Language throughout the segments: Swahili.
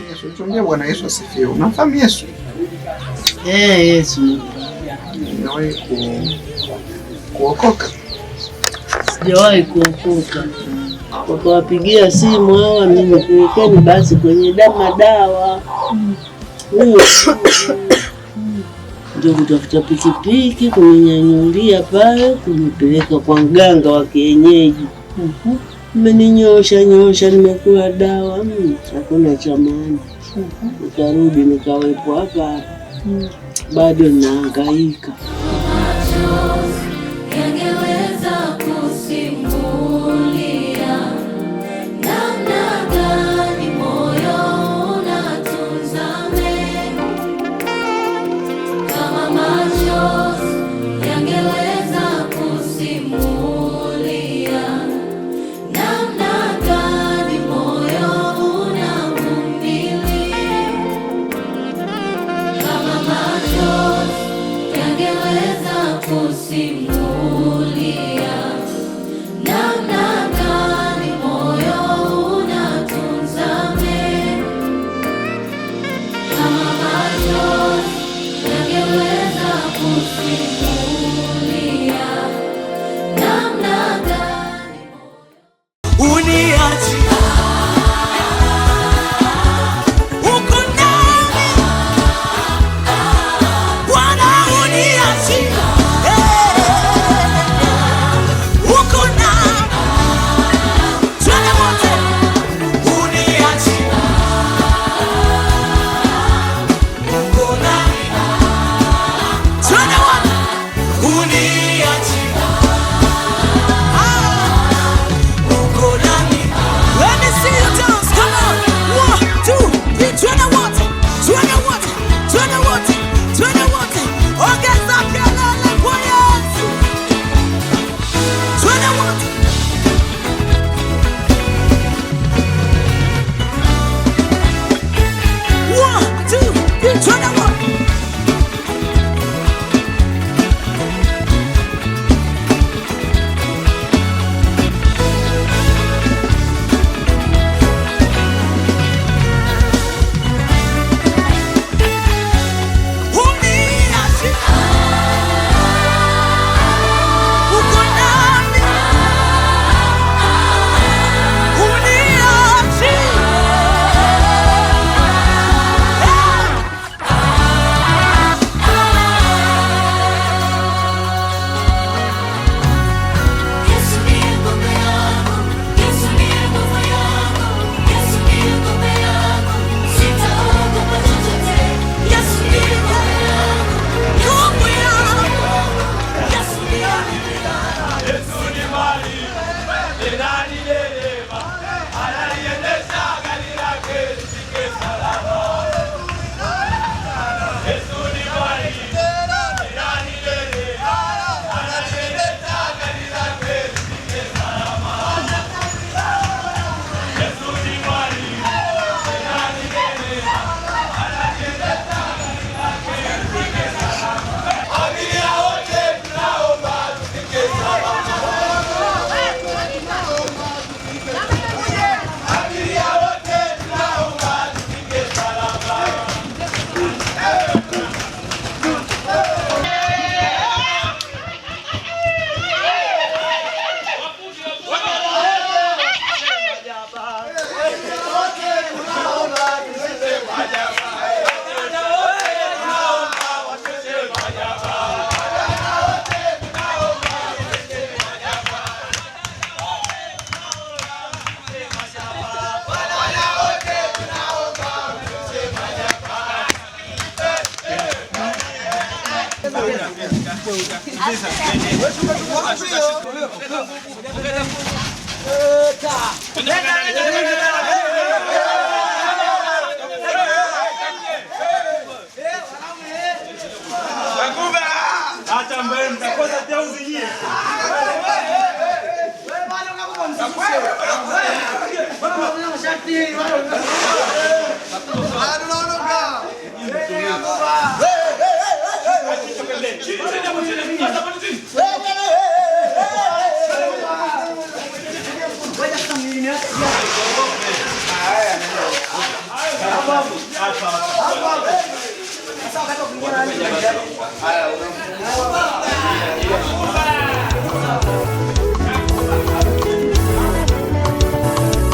Yesu. Tuambie Bwana Yesu asifiwe. Unamfahamu Yesu? Eh, Yesu. Umewahi kuokoka? Sijawahi kuokoka. Wakawapigia simu hawa, mimi pelekeni basi kwenye madawa. Ndio kutafuta pikipiki kuninyanyulia pale kunipeleka kwa mganga wa kienyeji. Mmeninyosha nyosha, nimekula dawa, hakuna cha maana. Nikarudi nikawekwa hapa, bado nahangaika.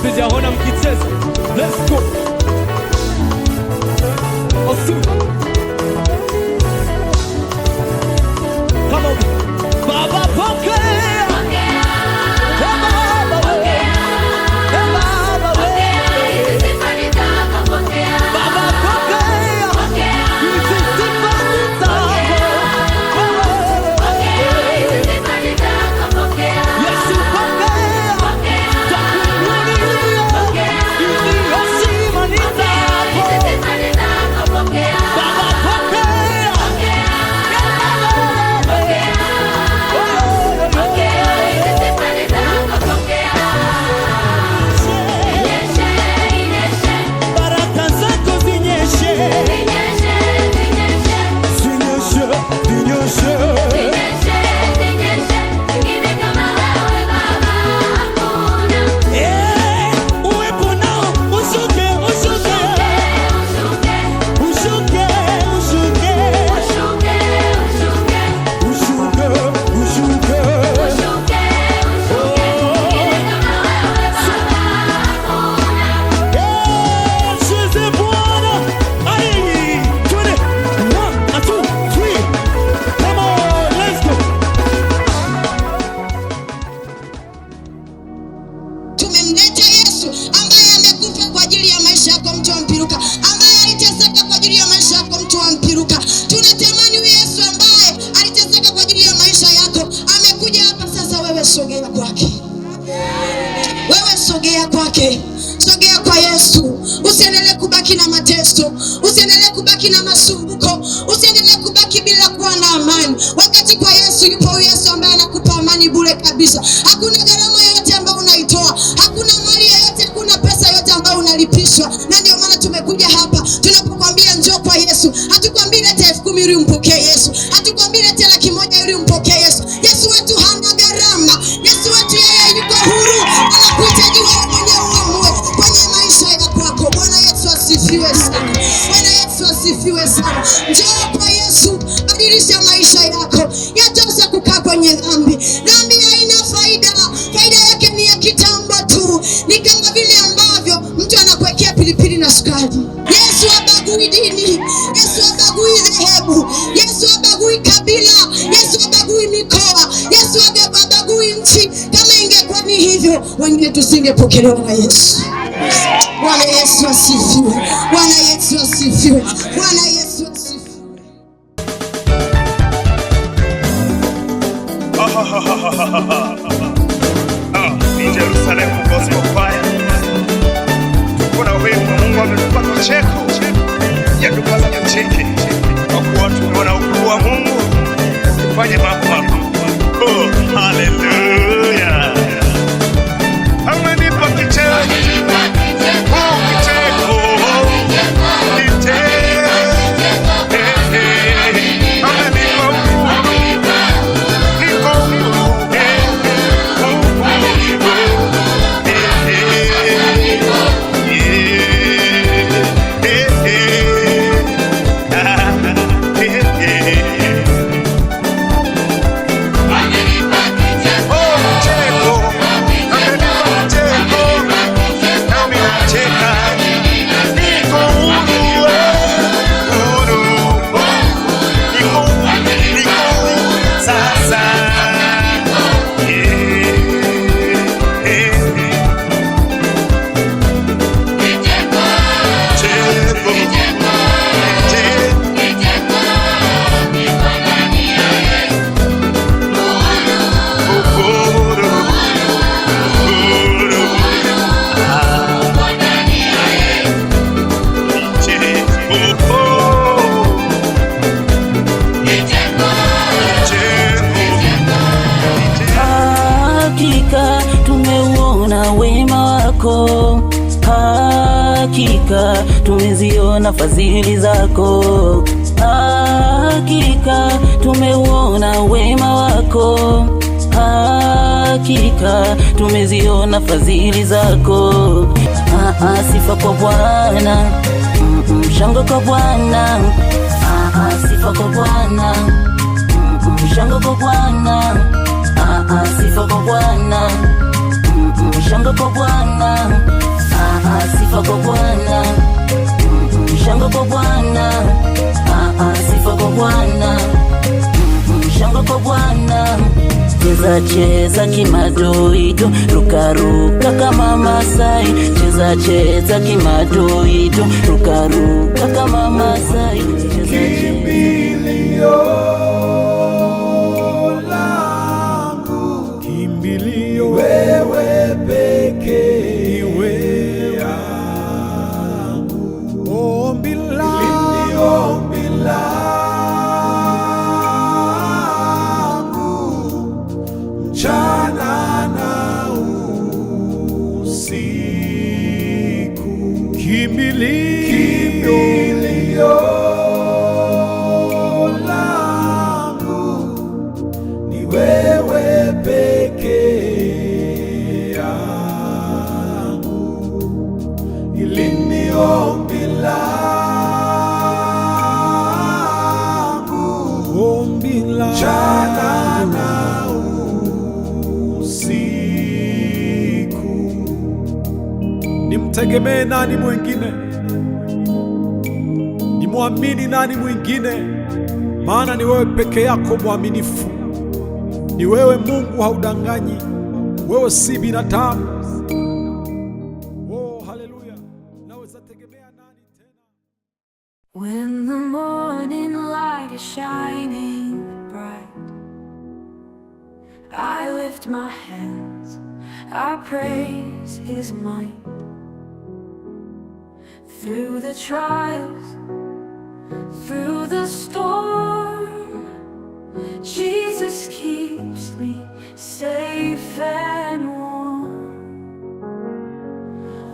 Sijaona mkicheza. Let's go. Osu. Come on. Baba pokea. Hey, Baba we. Hey, Baba we. Baba pokea. Hizi sifa ni zako. Yesu pokea. Takuinulia. Hizi heshima ni zako. Baba pokea. Baraka zako zinyeshe, zinyeshe, zinyeshe. Eh, uwepo nao ushuke, ushuke, ushuke, ushuke, ushuke, ushuke. Eh, cheze Bwana. Ai, twende. One, a two, three. Come on, let's go. Tumemleta Yesu ambaye amekufa kwa ajili ya maisha yako mtu wa Mpiruka, ambaye aliteseka kwa ajili ya maisha yako mtu wa Mpiruka. Tunatamani huyu Yesu ambaye aliteseka kwa ajili ya maisha yako amekuja hapa sasa. Wewe sogea kwake, wewe sogea kwake, sogea kwa Yesu. Usiendelee kubaki na mateso, usiendelee kubaki na masumbuko, usiendelee kubaki bila kuwa na amani, wakati kwa Yesu yupo huyu Yesu ambaye anakupa amani bure kabisa. Hakuna gharama yoyote ambayo unaitoa, hakuna mali yoyote, hakuna pesa yoyote ambayo unalipishwa. Na ndio maana tumekuja hapa, tunapokuambia njoo kwa Yesu, hatukwambii leta 10,000 ili umpokee Yesu, hatukwambii leta 100,000 ili umpokee Yesu. Yesu wetu hana gharama. Yesu wetu yeye yuko huru, anakuhitaji wewe mwenyewe uamue kwenye maisha ya kwako. Bwana Yesu asifiwe sana. Bwana Yesu asifiwe sana. Njoo kwa Yesu, badilisha maisha yako. Yatosha kukaa kwenye dhambi. Dhambi haina faida, faida yake ni ya kitambo tu. Ni kama vile ambavyo mtu anakuwekea pilipili na sukari. Yesu habagui dini, Yesu habagui dhehebu, Yesu habagui kabila, Yesu habagui mikoa, Yesu habagui nchi. Kama ingekuwa ni hivyo, wengine tusingepokelewa na Yesu. Bwana Yesu asifiwe. Bwana Yesu asifiwe. Bwana Yesu asifiwe. Ah, ni Jerusalem Gospel Choir. Tuko na wimbo Mungu ametupa kicheko. Yatupasa tucheke kwa kuwa tumeona ukuu wa Mungu ukifanya mambo makuu. Oh, hallelujah. Amenipa kicheko. Oh, kicheko. Kicheko. Eh, eh. Amenipa uhuru. Niko huru. Eh, huru. Eh, eh. Eh, eh. Ah, eh, eh. Oh, kicheko. Amenipa kicheko. Nami nacheka. Niko huru, eh, huru. Niko, niko sasa. Eh, eh, eh. Kicheko. Kicheko. Uhuru, uhuru. Ah. Kicheko. Kicheko. Hakika tumeuona wema wako, hakika tumeziona fadhili zako, hakika tumeuona wema wako, hakika tumeziona fadhili zako. Ah, ah, sifa kwa Bwana, shangwe. Shangwe kwa Bwana, ah, ah, sifa kwa Bwana. Shangwe kwa Bwana, ah, ah, sifa kwa Bwana. Shangwe kwa Bwana, ah, ah, sifa kwa Bwana. Shangwe kwa Bwana, ah, ah, sifa kwa Bwana. Shangwe kwa Bwana. Cheza cheza kimadoido, ruka ruka kama Masai. Cheza cheza kimadoido, ruka ruka kama Masai. Cheza cheza. Kimbilio langu, kimbilio wewe pekee, ni wewe yangu. Ombi langu, ombi langu, mchana na usiku, kimbilio, kimbilio langu ni wewe pekee yangu, hili ni ombi langu, ombi langu, mchana na usiku. Nimtegemee nani mwingine? Nimwamini nani mwingine? Maana ni wewe peke yako mwaminifu. Ni wewe Mungu, haudanganyi. Wewe si binadamu. Oh, haleluya! Naweza tegemea nani tena? When the morning light is shining bright, I lift my hands, I praise His might. Through the trials, through the storm, Jesus keeps me safe and warm.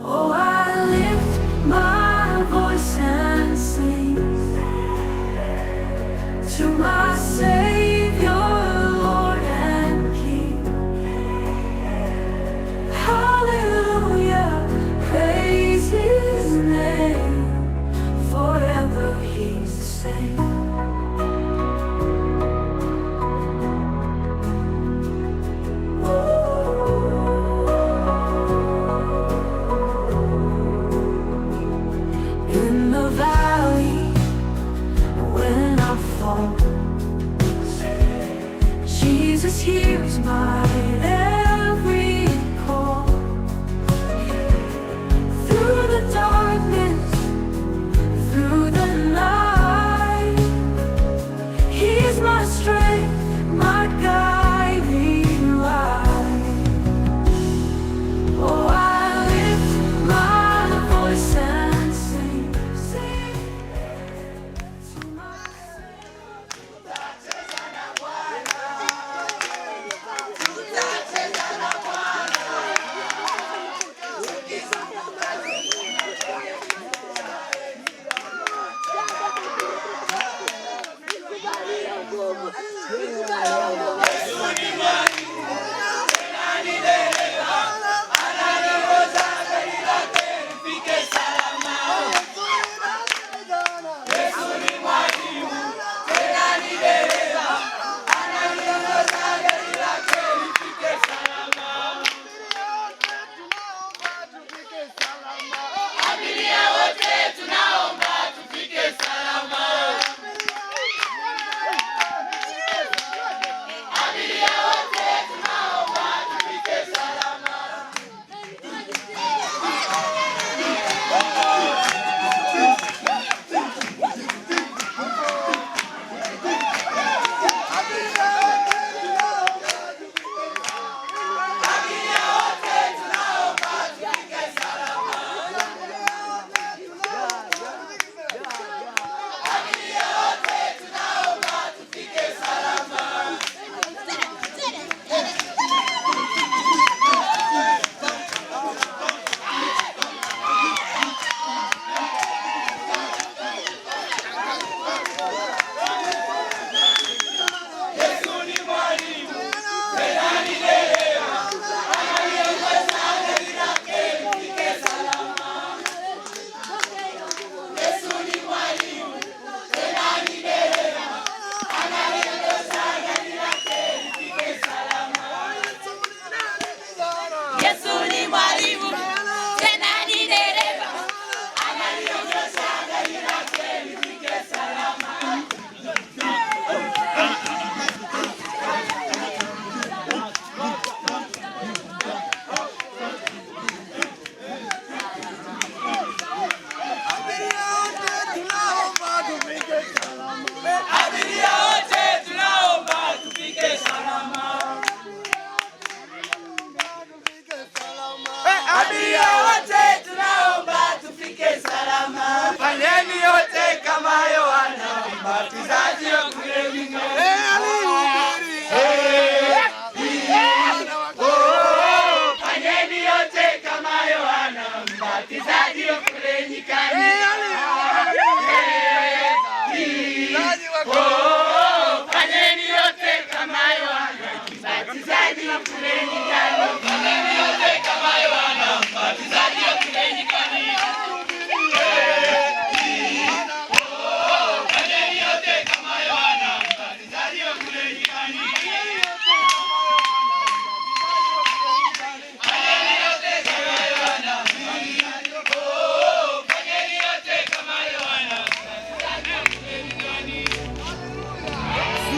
Oh, I lift my voice and sing to my Savior, Lord and King. Hallelujah, praise His name. Forever He's the same. In the valley, when I fall, Jesus hears my every call. Through the darkness, through the night, He's my strength, my guiding light. Oh, I lift my voice and sing, sing to my Tutacheza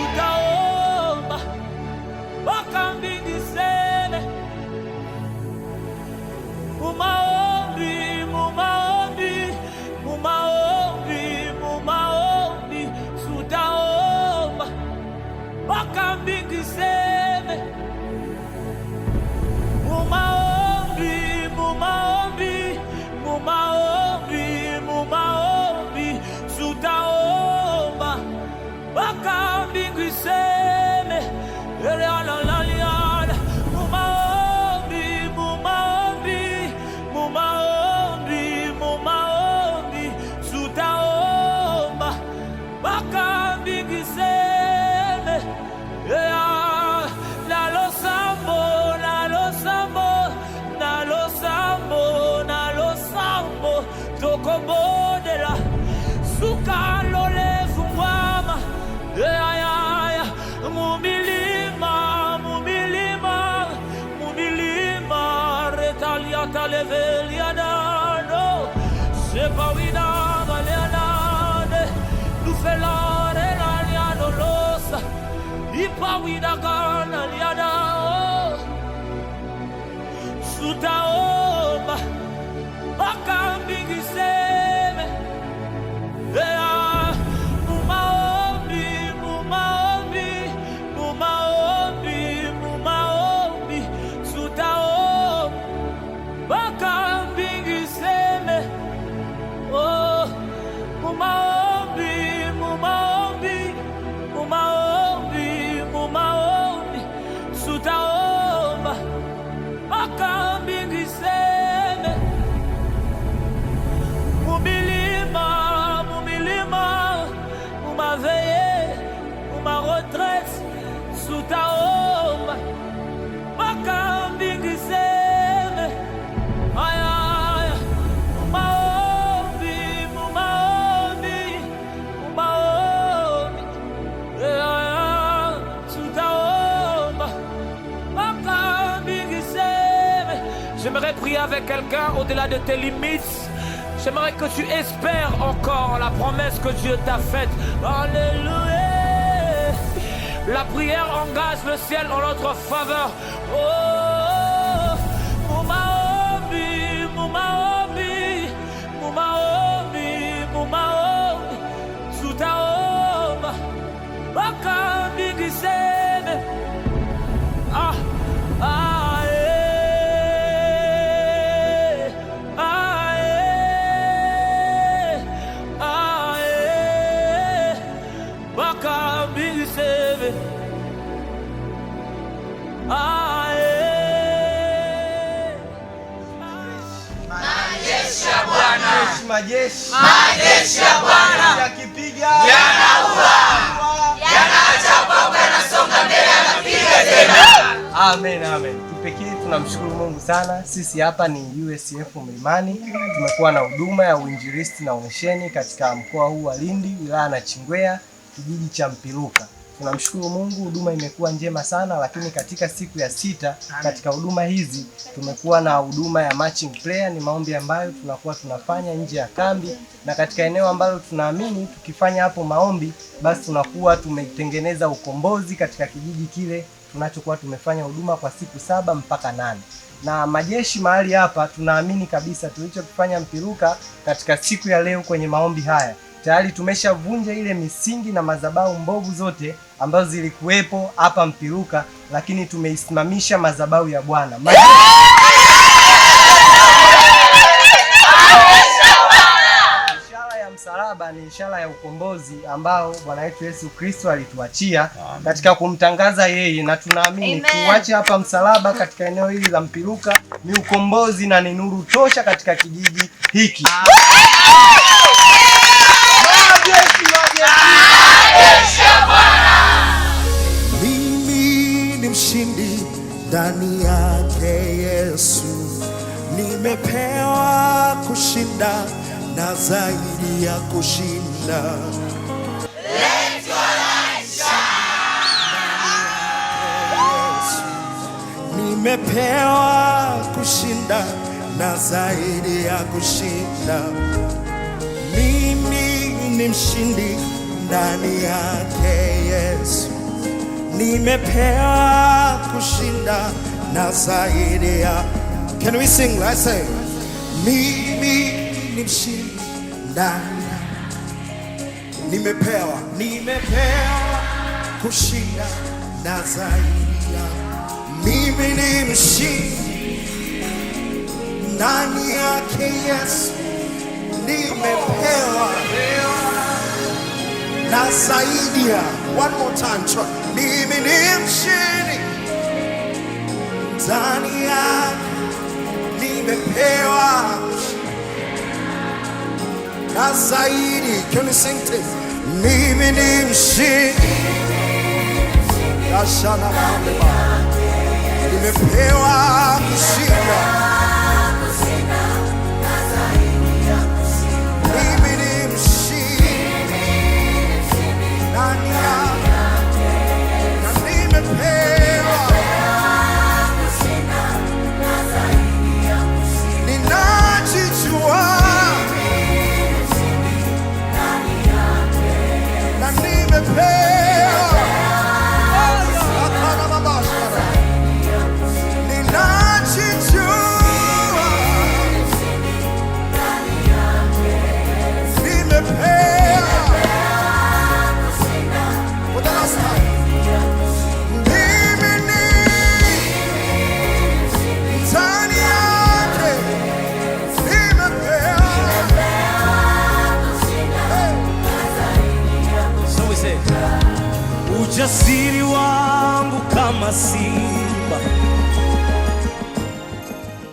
Tutaomba mpaka mbingu iseme. Mumaombi, mumaombi, mumaombi, mumaombi, tutaomba mpaka mbingu iseme. Mumaombi, mumaombi, mumaombi, mumaombi, tutaomba mpaka mbingu iseme. Elealalaliala. Mumaombi, mumaombi, mumaombi, mumaombi, tutaomba mpaka mbingu iseme. Ea, nalosambo, nalosambo, nalosambo, nalosambo, tokobondela suka lolefungwama. Eayaya, mumilima, mumilima, mumilima, retaliatalevelianano sepawinagaleanane nufelarelalianolosa ipawinaganalianao tutaomba mpaka mbingu iseme. Ea, mumaombi, mumaombi, mumaombi, mumaombi, tutaomba mpaka mbingu iseme. Oh, mumaombi, mumaombi, mumaombi, mumaombi, tutaomba mpaka mbingu iseme. Mumilima, mumilima, mumaveye, mumaretraite, tutaomba mpaka mbingu iseme. Aya, aya, mumaombi, mumaombi, mumaombi, aya, tutaomba mpaka mbingu iseme. J'aimerais prier avec quelqu'un au-delà de tes limites. J'aimerais que tu espères encore la promesse que Dieu t'a faite. Alléluia. La prière engage le ciel en notre faveur. Oh, mumaombi, mumaombi, mumaombi, mumaombi, tutaomba mpaka mbingu iseme. Ah, ah, eh, ah, eh, ah, eh, mpaka mbingu iseme. Ah, eh. Majeshi, majeshi ya Bwana yakipiga yanaua, yanaacha baba, yanasonga mbele, yanapiga tena. Amen, amen. Kipekee tunamshukuru Mungu sana. Sisi hapa ni USF Mlimani, tumekuwa na huduma ya uinjilisti na umisheni katika mkoa huu wa Lindi, wilaya ya Nachingwea, kijiji cha Mpiluka. Tunamshukuru Mungu, huduma imekuwa njema sana, lakini katika siku ya 6 katika huduma hizi tumekuwa na huduma ya marching prayer. Ni maombi ambayo tunakuwa tunafanya nje ya kambi na katika eneo ambalo tunaamini tukifanya hapo maombi, basi tunakuwa tumetengeneza ukombozi katika kijiji kile tunachokuwa tumefanya huduma kwa siku 7 mpaka 8. Na majeshi mahali hapa tunaamini kabisa tulichokifanya Mpiluka katika siku ya leo kwenye maombi haya, tayari tumeshavunja ile misingi na madhabahu mbovu zote ambazo zilikuwepo hapa Mpiluka, lakini tumeisimamisha madhabahu ya Bwana. Ishara ya msalaba. Msalaba ni ishara ya ukombozi ambao Bwana wetu Yesu Kristo alituachia katika kumtangaza yeye, na tunaamini kuacha hapa msalaba katika eneo hili la Mpiluka ni ukombozi na ni nuru tosha katika kijiji hiki. Mimi ni mshindi ndani yake Yesu, nimepewa kushinda na zaidi ya kushinda. Let your light shine. Nimepewa kushinda na zaidi ya kushinda. Mimi ni mshindi ndani yake Yesu, nimepewa kushinda na zaidi ya. Can we sing? Let's say, mimi ni mshindi ndani, nimepewa kushinda na zaidi ya. Mimi ni mshindi ndani yake Yesu, nimepewa na zaidi ya. One more time, try. Mimi ni mshindi ndani yake, nimepewa na zaidi. Can you sing it? Mimi ni mshindi, Ashana Mahamba. Nimepewa kushinda. Mimi ni mshindi ndani yake, na nimepewa, ninajijua na nimepewa. Hapana mabashara. Ninajijua, nimepewa. For the last time. Mimi ni ndani yake, nimepewa. So we say, ujasiri wangu kama simba.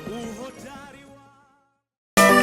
Uhodari wangu.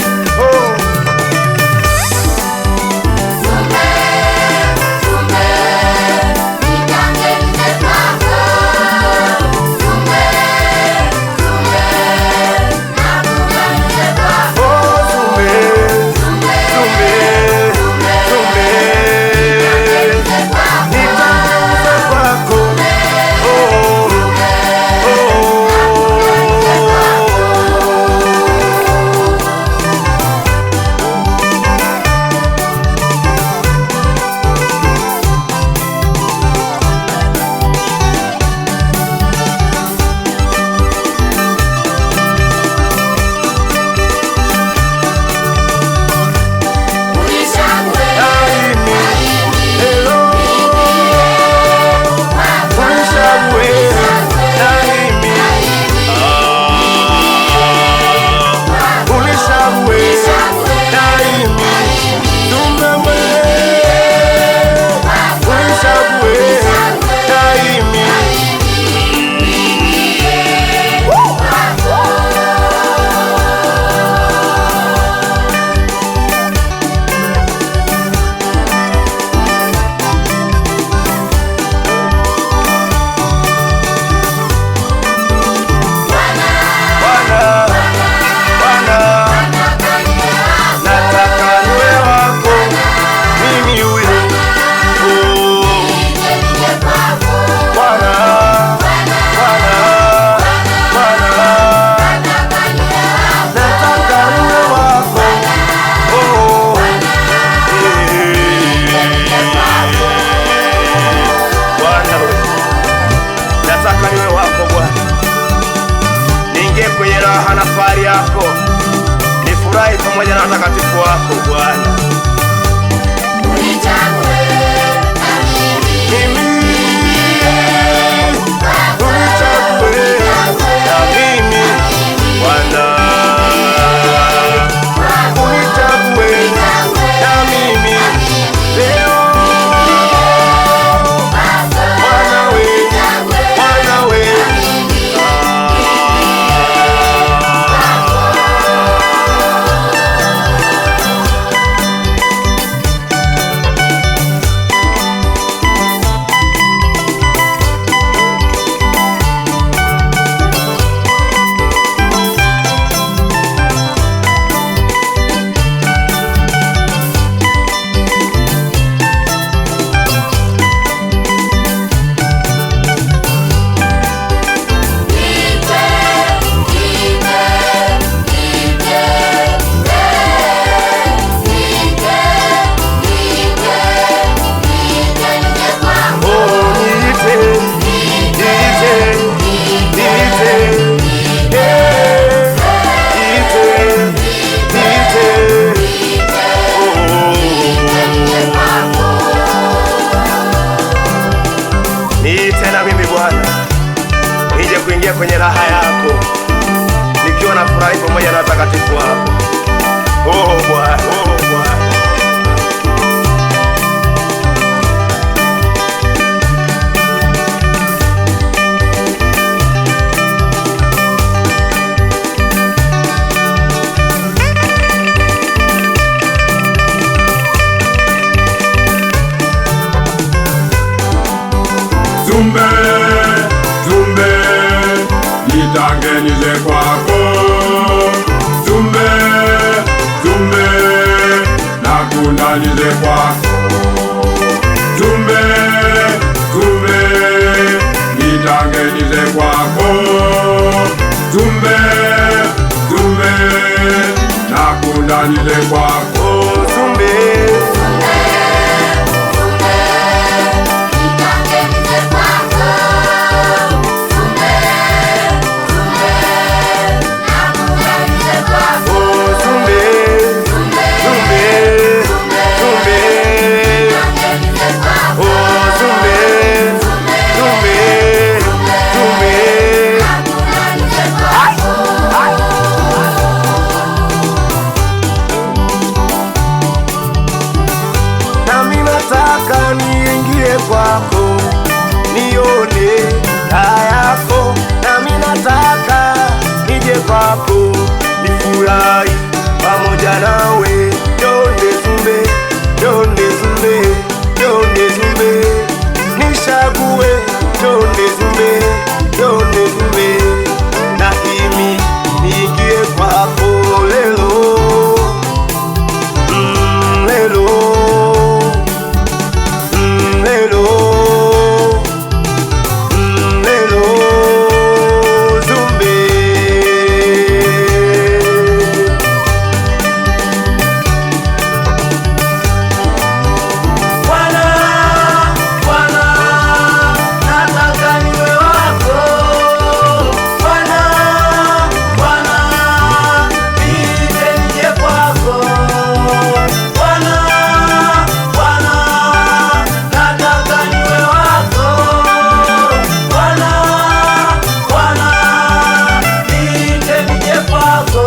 Bwana we, nataka niwe wako Bwana, niingie kwenye raha na fahari yako, nifurahi pamoja na watakatifu wako Bwana. Mimi unichague na mimi Bwana, unichague na mimi. Nitaingia kwenye raha yako nikiwa na furahi pamoja na watakatifu wako. Oh Bwana, oh Bwana. Zumbe, zumbe, nitangenize kwako. Zumbe, zumbe, nakundanize kwako. Zumbe, zumbe, nitangenize kwako. Zumbe, zumbe, nakundanize kwako. Zumbe. Nami nataka niingie kwako, nione raha yako. Nami nataka nije kwako, nifurahi pamoja nawe. Donde zumbe, donde zumbe, donde zumbe, nishague. Donde zumbe, donde zumbe, na imi niingie kwako lelo, lelo. Lelo, lelo, zumbe. Bwana, Bwana, nataka niwe wako. Bwana, Bwana, niite nije kwako. Bwana, Bwana, nataka niwe wako. Bwana, Bwana, niite nije kwako.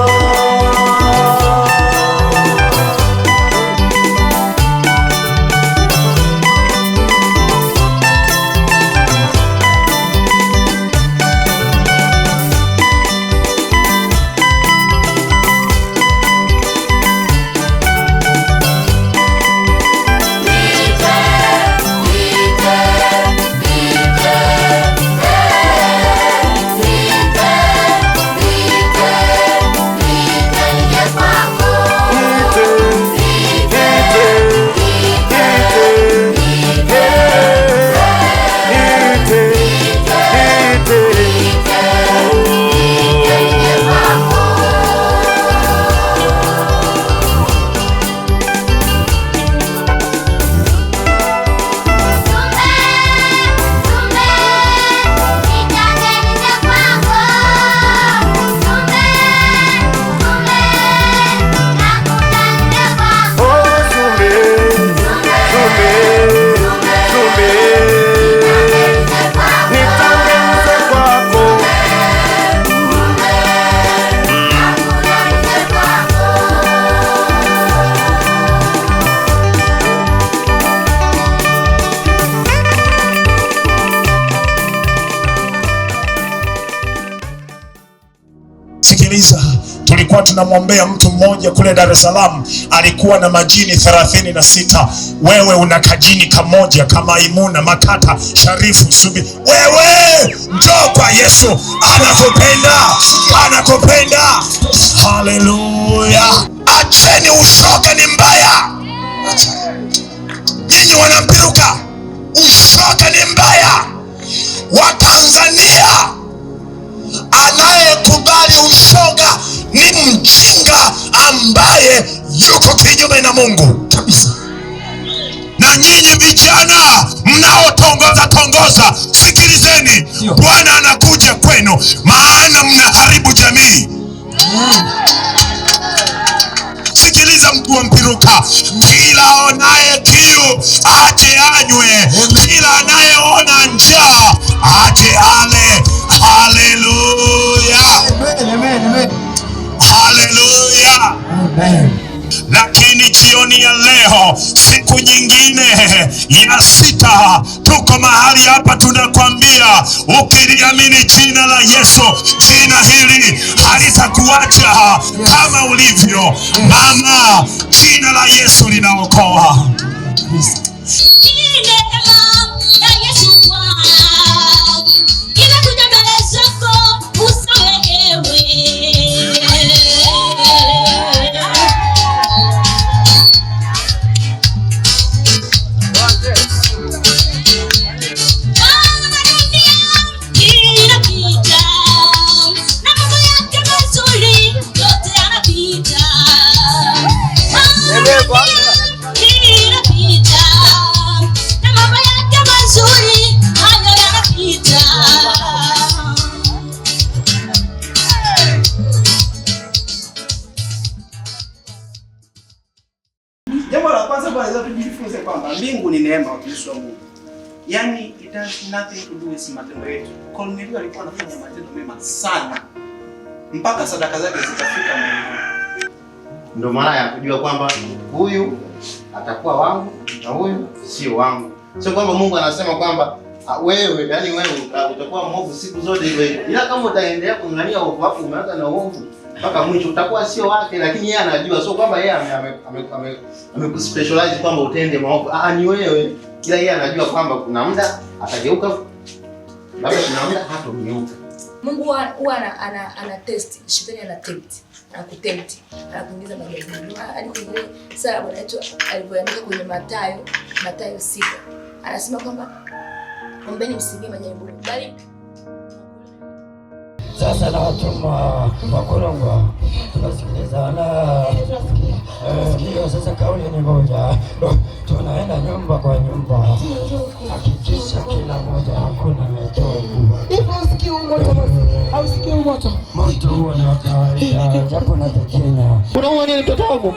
Sikiliza, tulikuwa tunamwombea mtu mmoja kule Dar es Salaam, alikuwa na majini 36. Wewe una kajini kamoja kama Imuna, Makata, Sharifu, Subi. Wewe njoo kwa Yesu, anakupenda, anakupenda. Haleluya! Acheni ushoga, ni mbaya. Nyinyi wanampiruka, ushoga ni mbaya. Watanzania, anayekubali ushoga ni mjinga ambaye yuko kinyume na Mungu kabisa. Na nyinyi vijana mnaotongoza tongoza, sikilizeni, Bwana anakuja kwenu, maana mnaharibu jamii. Sikiliza mtu wa Mpiruka, kila onaye kiu aje anywe, kila anayeona njaa aje ale. Haleluya! Haleluya. Lakini jioni ya leo, siku nyingine ya sita, tuko mahali hapa tunakwambia, ukiliamini jina la Yesu, jina hili halitakuacha kama ulivyo. Mama, jina la Yesu linaokoa. Jambo la kwanza bwana, tujifunze kwamba mbingu ni neema, watumishi wa Mungu. Yaani it has nothing to do with matendo yetu. Kornelio alikuwa anafanya matendo mema sana mpaka sadaka zake zikafika mbinguni. Ndio maana ya kujua kwamba huyu atakuwa wangu na huyu sio wangu. Sio kwamba Mungu anasema kwamba wewe, yani wewe utakuwa mwovu siku zote hivyo hivyo. Ila kama utaendelea kung'ang'ania uovu wako, umeanza na uovu mpaka mwisho utakuwa sio wake, lakini yeye anajua. Sio kwamba yeye amekuspecialize kwamba utende maovu. Ni wewe. Ila yeye anajua kwamba kuna muda atageuka, labda kuna muda hatogeuka. Mungu huwa ana test, shetani ana tempt, anakutempt, anakuingiza majaribuni. Hadi kwenye sala Bwana wetu alivyoandika kwenye Mathayo 6. Anasema kwamba ombeni msiingie majaribuni, bali sasa na watumwa wakorongwa tunasikilizana. Ndio sasa kauli ni moja, tunaenda nyumba kwa nyumba, hakikisha kila mmoja hakuna metovu. Hausikii moto? Moto huo ni wa kawaida, japo natekenya. Unauma nini mtoto wangu?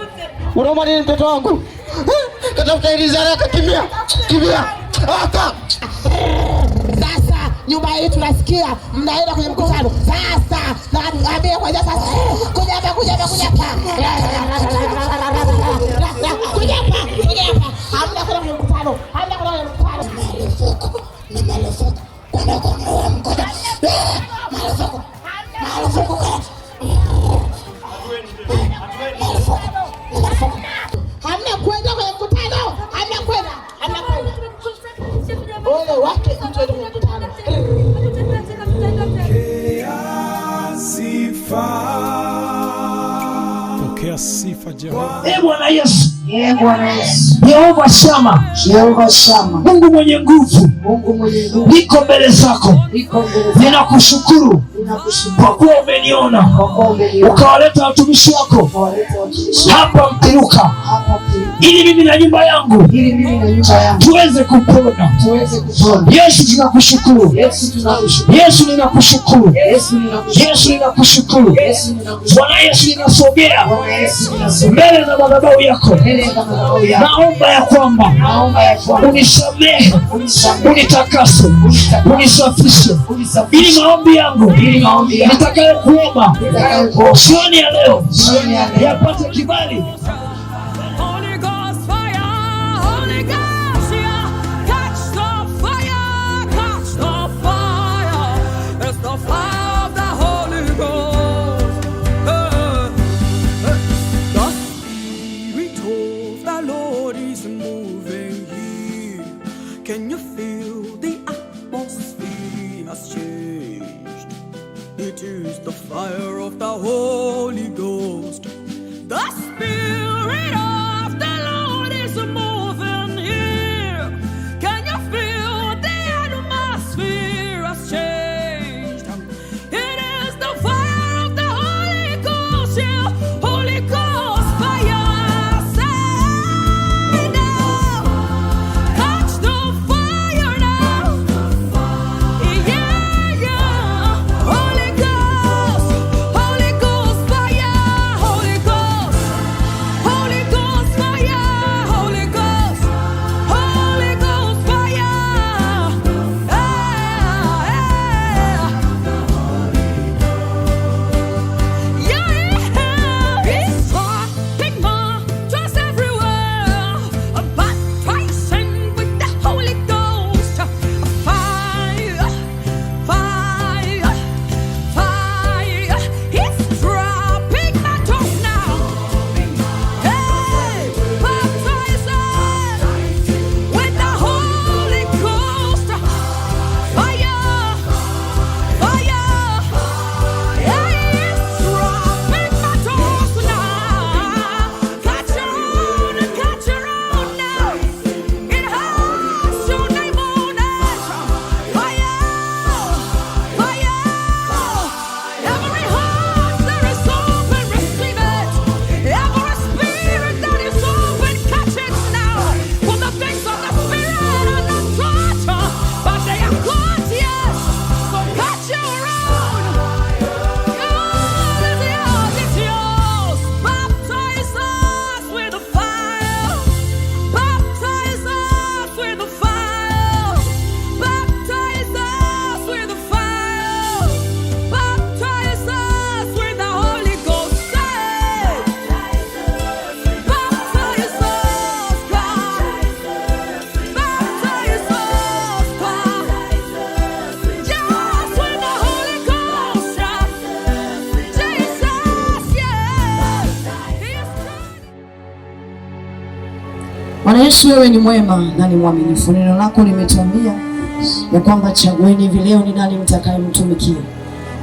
Unauma nini mtoto wangu? Katafuta ili haraka, kimbia. Kimbia. Aka. Sasa nyumba hii tunasikia mnaenda kwenye mkutano. Sasa naambia kwa sasa kuja hapa, kuja hapa, kuja hapa. Kuja hapa, kuja hapa. Hamna kwenda kwenye mkutano. Hamna kwenda kwenye mkutano. Marufuku, ni marufuku. Kwenda kwa mkutano. Marufuku. Marufuku. Marufuku. Marufuku. Hamna kwenda kwenye mkutano. Hamna kwenda. Hamna kwenda. Ole wake mtu aende kwenye mkutano. Pokea sifa Jehova. Ee Bwana Yesu. Ee Bwana Yesu. Yehova Shama. Yehova Shama. Mungu mwenye nguvu. Mungu mwenye nguvu. Niko mbele zako. Niko mbele zako. Ninakushukuru. Ninakushukuru. Kwa kuwa umeniona. Kwa kuwa umeniona. Ukawaleta watumishi wako. Hapa Mpiruka. Hapa Mpiruka. Ili mimi na nyumba yangu. Ili mimi na nyumba yangu. Tuweze kupona. Tuweze kupona. Yesu tunakushukuru. Yesu tunakushukuru. Yesu ninakushukuru. Yesu ninakushukuru. Yesu ninakushukuru. Yesu ninakushukuru. Bwana Yesu ninasogea. Bwana Yesu ninasogea. Mbele za madhabahu yako. Mbele za madhabahu yako. Naomba ya kwamba unisamehe, unitakase, unisafishe, ili maombi yangu nitakayokuomba jioni ya leo yapate kibali. Can you feel the atmosphere has changed? It is the fire of the Holy Ghost. The Spirit. Yesu, wewe ni mwema na ni mwaminifu. Neno lako limetuambia ya kwamba chagueni hivi leo ni nani mtakayemtumikia.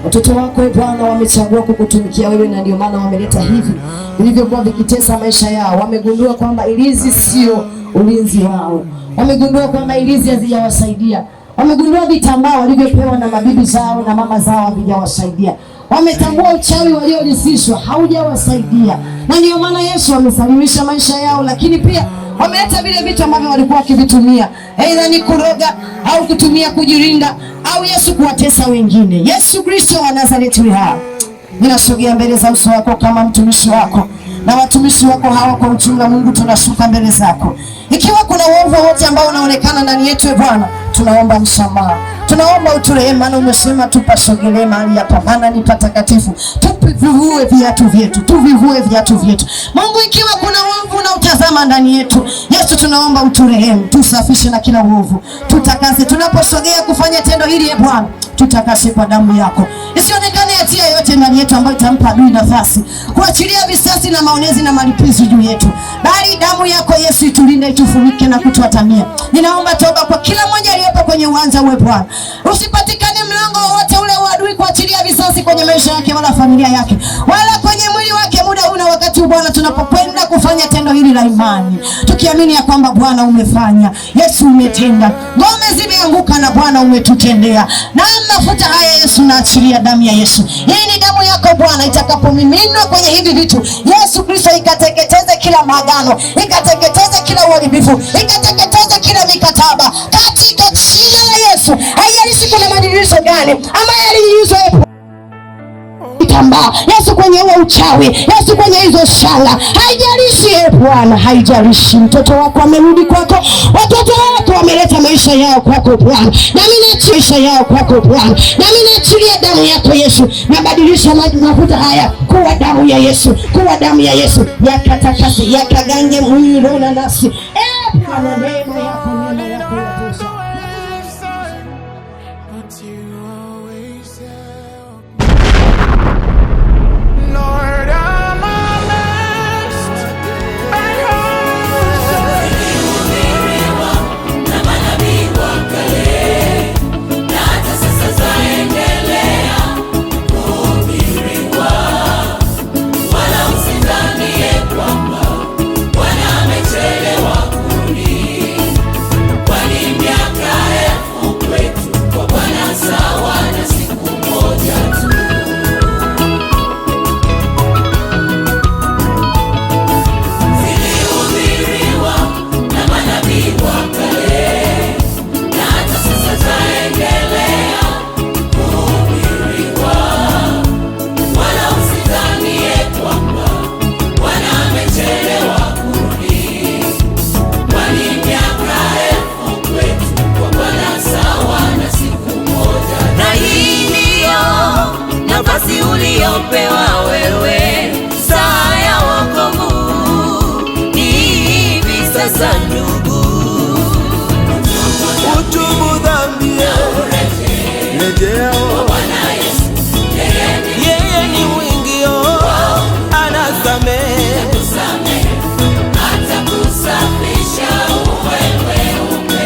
Watoto wako e Bwana wamechagua kukutumikia wewe, na ndio maana wameleta hivi vilivyokuwa vikitesa maisha yao. Wamegundua kwamba ilizi sio ulinzi wao, wamegundua kwamba ilizi hazijawasaidia, wamegundua vitambaa walivyopewa na mabibi zao na mama zao havijawasaidia, wametambua uchawi waliorisishwa haujawasaidia, na ndio maana Yesu amesalimisha maisha yao, lakini pia wameleta vile vitu ambavyo walikuwa wakivitumia, aidha ni kuroga au kutumia kujirinda au Yesu kuwatesa wengine. Yesu Kristo wa Nazareti yu hai, ninasogea mbele za uso wako kama mtumishi wako na watumishi wako hawa kwa ujumla. Mungu, tunashuka mbele zako, ikiwa kuna uovu wote ambao unaonekana ndani yetu, e Bwana, tunaomba msamaha, tunaomba uturehemu, maana umesema tupasogelee mahali hapa, maana ni patakatifu. Tuvivue viatu vyetu, tuvivue viatu vyetu. Mungu, ikiwa kuna uovu unautazama ndani yetu, Yesu, tunaomba uturehemu, tusafishe na kila uovu, tutakase. Tunaposogea kufanya tendo hili, e Bwana, tutakase kwa damu yako, isionekane hatia yote ndani yetu ambayo itampa adui nafasi kuachilia visasi na maonezi na malipizi juu yetu, bali damu yako Yesu itulinde, itufunike na kutuatamia. Ninaomba toba kwa kila mmoja aliyepo kwenye uwanja uwe Bwana, usipatikane mlango wowote ule wa adui kuachilia visasi kwenye maisha yake wala familia yake wala kwenye mwili wake, muda huu na wakati huu Bwana, tunapokwenda kufanya tendo hili la imani, tukiamini ya kwamba Bwana umefanya, Yesu umetenda, ngome zimeanguka na Bwana umetutendea. Na mafuta haya Yesu, naachilia damu ya Yesu. Hii ni damu yako Bwana, itakapomiminwa kwenye hivi vitu, Yesu Kristo, ikateketeze kila maagano, ikateketeze kila uharibifu, ikateketeze kila mikataba katika jina la Yesu. Haijalishi kuna madirisho gani ambaye yalinyunyizwa kitambaa, Yesu, kwenye huo uchawi, Yesu, kwenye hizo shanga, haijalishi e Bwana, haijalishi. Mtoto wako amerudi kwako, watoto wako wameleta maisha yao kwako Bwana, nami naachilia maisha yao kwako Bwana, nami naachilia damu yako Yesu, nabadilisha mafuta haya kuwa damu ya Yesu, kuwa damu ya Yesu, yakatakase, yakagange mwili, roho na nafsi. E Bwana, neema yako, neema yako yatosha. But you always help. Lord, I'm a mess. Zilihubiriwa na manabii wa kale, na hata sasa zaendelea kuhubiriwa. Wala usidhanie kwamba Bwana amechelewa kurudi, kwani miaka 1000 kwetu kwa Bwana sawa na siku moja tu. Zilihubiriwa na manabii wa kale, na hata sasa zaendelea kuhubiriwa. Wala usidhanie kwamba Bwana amechelewa kurudi, kwani miaka 1000 kwetu kwa Bwana sawa na siku moja. Na hii ndiyo nafasi uliyopewa wewe, saa ya wokovu ni hivi sasa ndugu. Utubu dhambi, rejea yeye ni mwingio, anasamehe. Atakusafisha uwe mweupe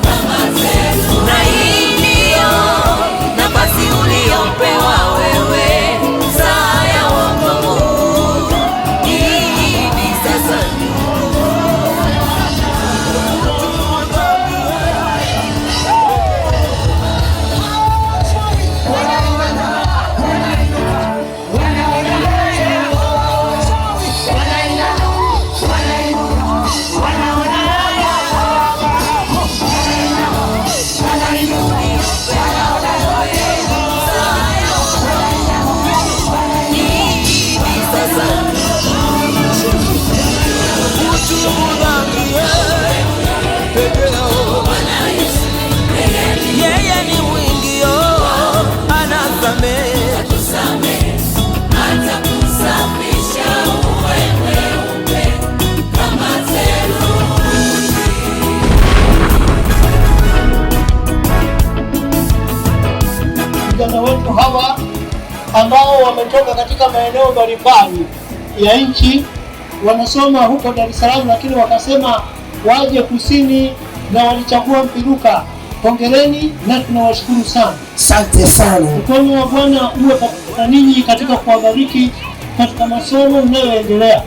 kama theluji. Na hii ndiyo nafasi uliyopewa wewe, saa ya wokovu ni hivi sasa. Utubu dhambi, rejea yeye ni mwingio, anasamehe. Atakusafisha uwe mweupe kama theluji. Vijana wetu hawa ambao wametoka katika maeneo mbalimbali ya nchi wanasoma huko Dar es Salaam, lakini wakasema waje kusini na walichagua Mpiruka. Hongereni na tunawashukuru sana. Asante sana. Mkono wa Bwana uwe pamoja ninyi katika kuwabariki katika masomo mnayoendelea.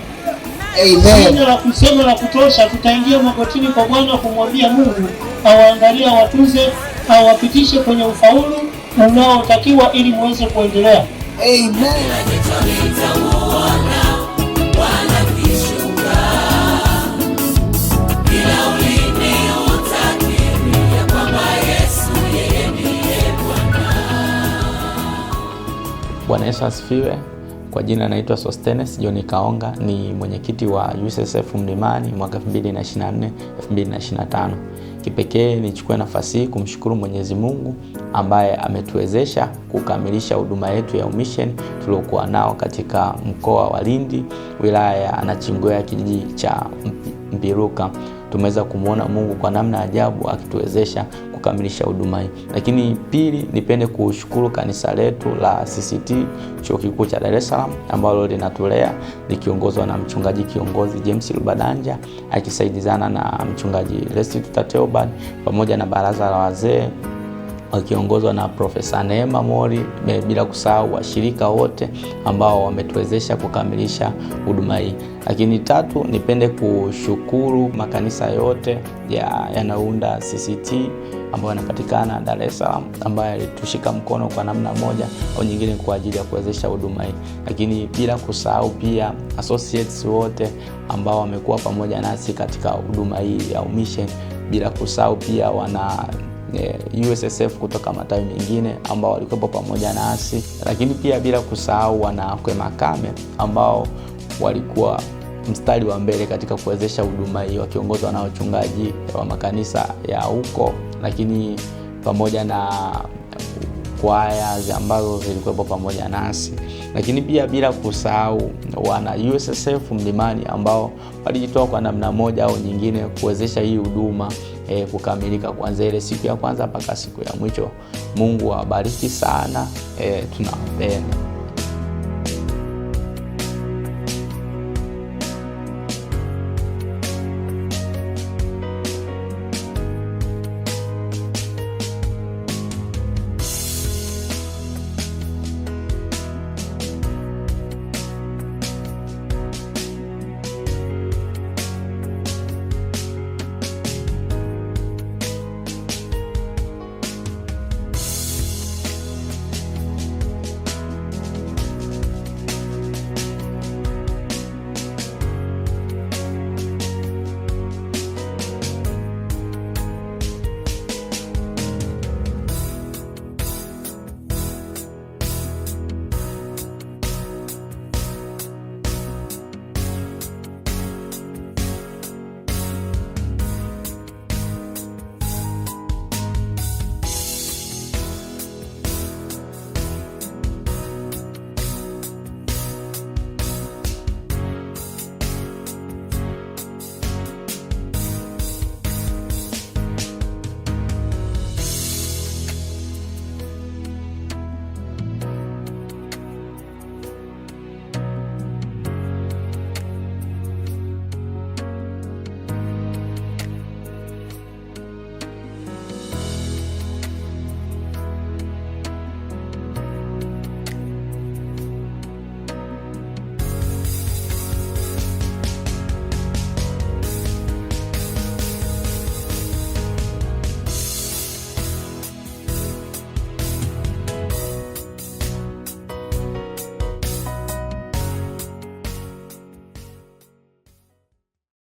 Amen. Sina la kusema la kutosha, tutaingia magotini kwa Bwana kumwambia Mungu awaangalie, awatunze, awapitishe kwenye ufaulu unaotakiwa ili muweze kuendelea. Amen. Bwana Yesu asifiwe. Kwa jina naitwa Sostenes John Kaonga, ni mwenyekiti wa USSF Mlimani mwaka 2024 2025. Kipekee nichukue nafasi hii kumshukuru Mwenyezi Mungu ambaye ametuwezesha kukamilisha huduma yetu ya umission tuliokuwa nao katika mkoa wa Lindi, wilaya ya Nachingwea, kijiji cha Mpiruka. Tumeweza kumwona Mungu kwa namna ajabu akituwezesha kukamilisha huduma hii. Lakini pili, nipende kushukuru kanisa letu la CCT Chuo Kikuu cha Dar es Salaam ambalo linatulea likiongozwa na mchungaji kiongozi James Lubadanja akisaidizana na mchungaji Restituta Theobald pamoja na baraza la wazee wakiongozwa na Profesa Neema Mori, bila kusahau washirika wote ambao wametuwezesha kukamilisha huduma hii. Lakini tatu, nipende kushukuru makanisa yote yanayounda CCT ambayo yanapatikana Dar es Salaam, ambayo yalitushika mkono kwa namna moja au nyingine kwa ajili ya kuwezesha huduma hii. Lakini bila kusahau pia associates wote ambao wamekuwa pamoja nasi katika huduma hii ya umission, bila kusahau pia wana USSF kutoka matawi mengine ambao walikuwepo pamoja nasi, lakini pia bila kusahau wana Kwemakame ambao walikuwa mstari wa mbele katika kuwezesha huduma hii wakiongozwa na wachungaji wa makanisa ya huko, lakini pamoja na kwaya ambazo zilikuwepo pamoja nasi, lakini pia bila kusahau wana USSF Mlimani ambao walijitoa kwa namna moja au nyingine kuwezesha hii huduma kukamilika kuanzia ile siku ya kwanza mpaka siku ya mwisho. Mungu awabariki sana, tunawapenda.